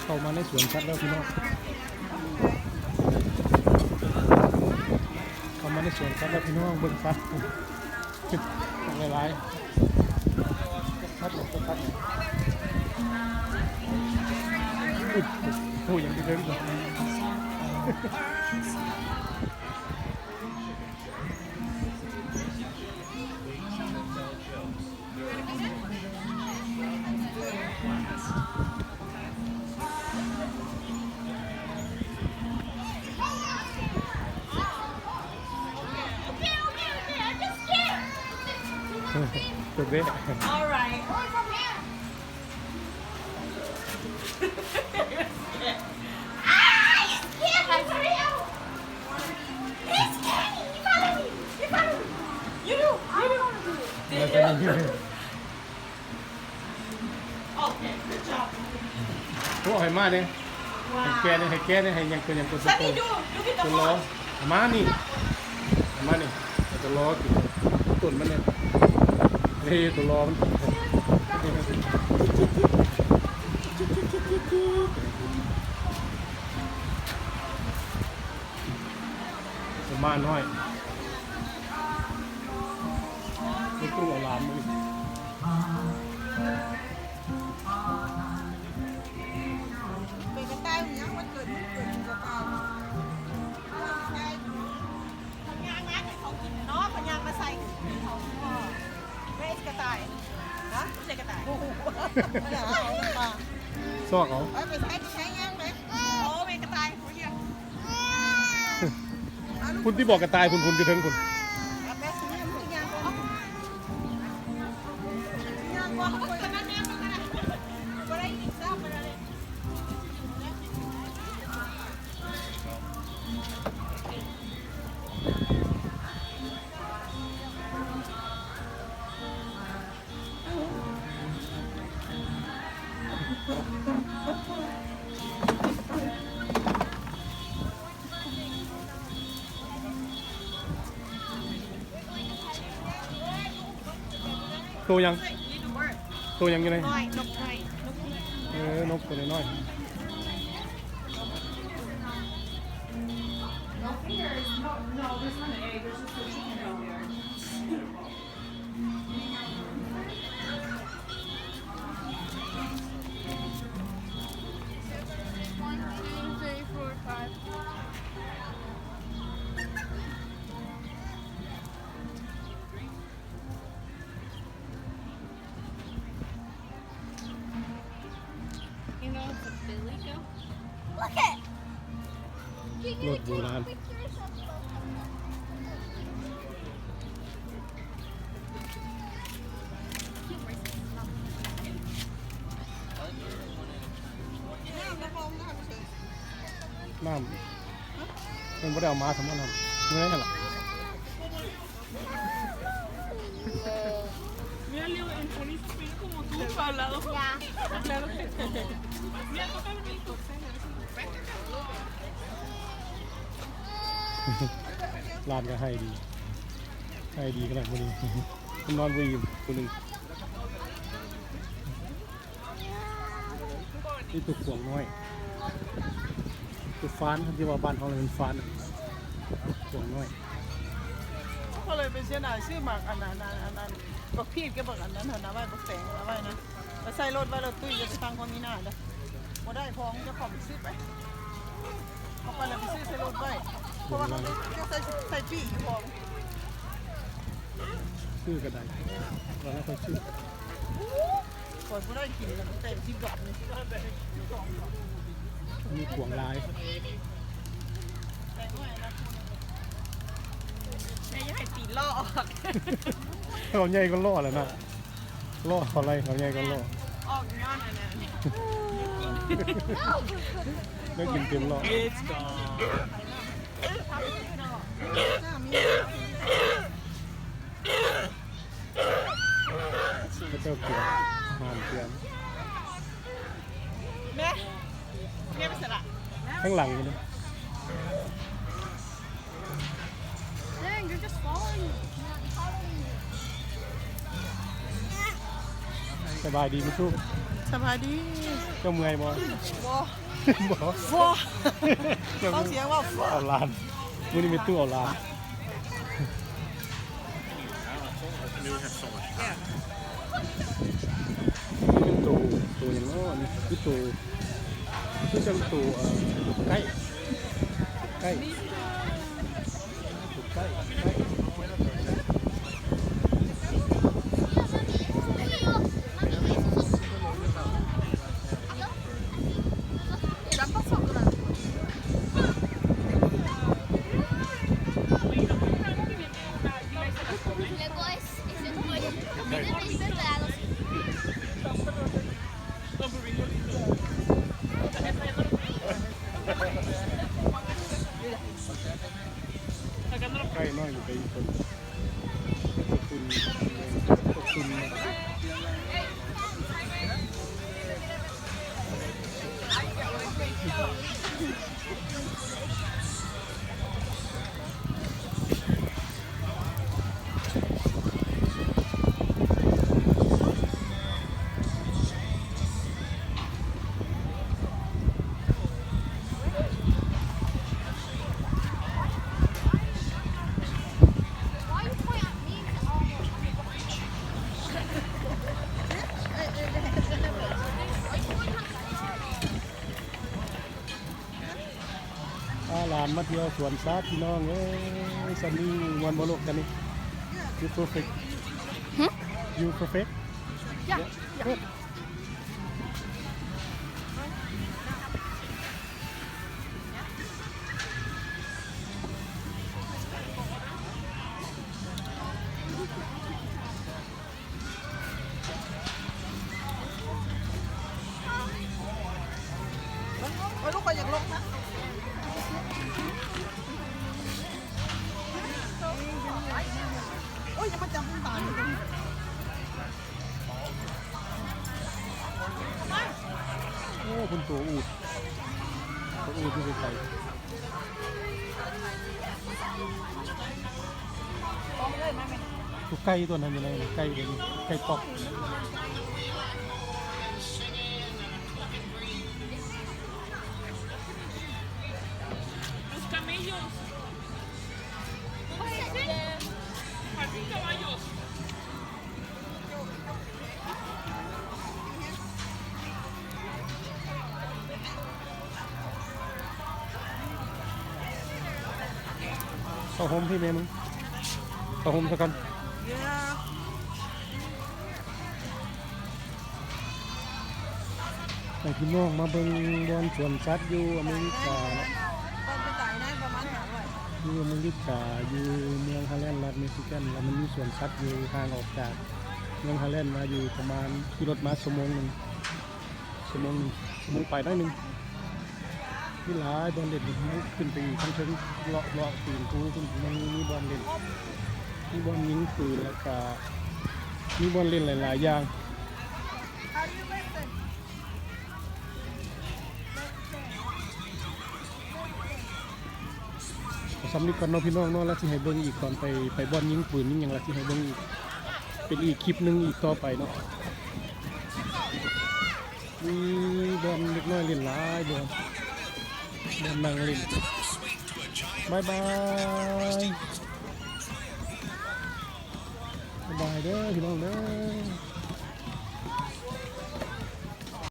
ເຂົ້າມາໃນສວນສັດແລ້ວພີ່ນ້ອງ ເຂົ້າມາໃນສວນສັດແລ້ວພີ່ນ້ອງ ເບິ່ງສັດ ຫຼາຍໆ ສັດ ສັດ ອຸ້ຍ ໂອ້ ຍັງໄປເຖິງ All right. Ah, it's candy! Hurry up! It's candy! You follow me! You follow me! You do! You do! Okay, good job. ໂອ້ ໃຫ້ມາເດ້ ໃຫ້ແກະເດ້ ໃຫ້ແກະເດ້ ໃຫ້ຫຍັງຕົວຫຍັງຕົວໂຕ Sunny, do! Look at the wall! ມານີ້ ມານີ້ ເອົາຕົວລໍກິນ ຕົ້ນມັນນີ້ ເອີ ຕົວລໍມັນກິນ ໝານ້ອຍ ໄປຕູ້ເອົາຫຼານມື້ນີ້ ເປັນກະຕ່າຍຫຍັງ ວັນເກີດ ວັນເກີດກະຕ່າຍ ເຂົາຍ່າງມາໃຫ້ເຂົາກິນເນາະ ເຂົາຍ່າງມາໃສ່ Where is ກະຕ່າຍ? ຮະ? ບໍ່ໃຊ່ກະຕ່າຍ ຊອກເອົາ ໄປ ໄປໃຊ້ ໄປໃຊ້ຍ່າງໄປ ໂອ້ ແມ່ນກະຕ່າຍ ພຸ້ນຕິ ບໍ່ກະຕ່າຍ ພຸ້ນ ພຸ້ນ ຢູ່ເທິງພຸ້ນ ໂຕຫຍັງ? ໂຕຫຍັງຢູ່ໃນ? ນ້ອຍ ນົກນ້ອຍ ນົກ ເອີ ນົກໂຕນ້ອຍໆ. No, there's no, no, there's not an egg, there's just a chicken down there. One, two, three, four, five. ລົດໂບລານ ນ້ຳ ເພິ່ນບໍ່ໄດ້ເອົາມາຊັ້ນບໍ່ນ້ຳ ຢູ່ໃນຫັ້ນລະ. Mírale, el poli se pega como tú, al lado. Ya. Claro que sí. Mira, tócame el corte. ຫຼານກໍໄຫ້ດີ ໄຫ້ດີຂະໜາດມື້ນີ້ ນອນບໍ່ອີ່ມຜູ້ໜຶ່ງ. ນີ້ຕົວກວາງນ້ອຍ ຕົວຟານ ຄັນຊິວ່າບ້ານເຮົາແມ່ນຟານ ກວາງນ້ອຍ. ເຂົາເລີຍໄປເສຍດາຍຊື້ໝາກອັນນັ້ນ ອັນນັ້ນ ບັກພີດກັບບັກອັນນັ້ນຫັ້ນນະ ໄວ້ບັກແຕງເອົາໄວ້ນະ ໄປໃສ່ລົດໄວ້ ລົດຕຸ້ຍ ຢ່າໄປຟັງຄົນມີໜ້າເດີ້ ບໍ່ໄດ້ ພໍເຈົ້າຂອງໄປຊື້ໄປ ເອົາໄປແລ້ວໄປຊື້ໃສ່ລົດໄວ້ ເພາະວ່າເຮົາຈະໃສ່ ໃສ່ປີ້ຢູ່ພໍ ຊື້ກໍໄດ້ ແລ້ວຄ່ອຍຊື້. ຂ້ອຍບໍ່ໄດ້ກິນແລ້ວ ແຕ່ສິບບາດນີ້ ມີກວາງຫຼາຍ ແມ່ຢ່າໃຫ້ຕີນລໍ້ອອກ ເຂົາໃຫຍ່ກວ່າລໍ້ແລ້ວນະ ລໍ້ເຂົາໄລ່ ເຂົາໃຫຍ່ກວ່າລໍ້ ອອກຍ້ອນອັນນັ້ນ ໄດ້ກິນເຕັມລໍ້. ເຂົາເຈົ້າກຽມ ອາຫານກຽມ ແມ່ ແມ່ໄປໃສລະ ທາງຫຼັງຢູ່ນີ້ Dang, you're just following me. ສະບາຍດີ ມີສຸກ ສະບາຍດີ. ເຈົ້າເມື່ອຍບໍ່? ບໍ່ ບໍ່ ບໍ່. ເຈົ້າ ຟັງສຽງວ່າ ເອົາຫຼານ. ມື້ນີ້ແມ່ຕູ້ເອົາຫຼານ. ນີ້ເປັນໂຕ ໂຕຫຍັງເນາະ? ນີ້ຄືໂຕ ຄືຈັງໂຕ ເອີ ໄກ່ ໄກ່ ໄກ່ ໄກ່. Luego es, es el pollo. Mira el pez preparados. ໄກ່ນ້ອຍຢູ່ໄກອີກຄົນ. ພາຫຼານມາທ່ຽວສວນສັດພີ່ນ້ອງເອີຍ. ຊັນນີ້ມ່ວນບໍ່ລູກ? ຊັນນີ້ you perfect? ຫຶ? You perfect? Yeah, yeah. Good. ໂອ້ຍ ລູກຂ້ອຍຢາກລົງນະ. ໂອ້ຍ ຢ່າມາຈັບມັນຕາຍ. ໂອ້ ເພິ່ນໂຕອູດ ໂຕອູດຢູ່ໄກໆ. ໂຕໄກ່ຕົວນັ້ນຢູ່ໃນ ໄກ່ ໄກ່ປອກ. Los camellos. Parecen, parecen caballos. ເຂົ້າຮົ່ມພີ້ແມ່ມຶງ ເຂົ້າຮົ່ມຊະກ່ອນ. ໃຫ້ພີ່ນ້ອງມາເບິ່ງບ່ອນສວນສັດຢູ່ອາເມລິກາເນາະ. ຢູ່ອາເມລິກາ ຢູ່ເມືອງຮາແລນ ລັດມິຊິແກນ ລະມັນມີສວນສັດຢູ່ຫ່າງອອກຈາກເມືອງຮາແລນມາຢູ່ປະມານ ຂີ່ລົດມາຊົ່ວໂມງໜຶ່ງ ຊົ່ວໂມງໜຶ່ງ ຊົ່ວໂມງປາຍໜ້ອຍໜຶ່ງ. ມີຫຼາຍບ່ອນຫຼິ້ນ ຂຶ້ນໄປອີກທາງເທິງ ເລາະ ເລາະຕີນພູພຸ້ນ ມັນມີບ່ອນຫຼິ້ນ ມີບ່ອນຍິງປືນ ແລ້ວກະມີບ່ອນຫຼິ້ນຫຼາຍໆຢ່າງ. ເອົາສ່ຳນີ້ກ່ອນເນາະພີ່ນ້ອງເນາະ ລະຊິໃຫ້ເບິ່ງອີກຕອນໄປ ໄປບ່ອນຍິງປືນຍິງຫຍັງ ລະຊິໃຫ້ເບິ່ງອີກ ເປັນອີກຄລິບໜຶ່ງອີກຕໍ່ໄປເນາະ. ມີບ່ອນເດັກນ້ອຍຫຼິ້ນຫຼາຍ ບ່ອນ ບ່ອນນັ່ງຫຼິ້ນ. ບາຍບາຍ ບາຍບາຍເດີພີ່ນ້ອງເດີ.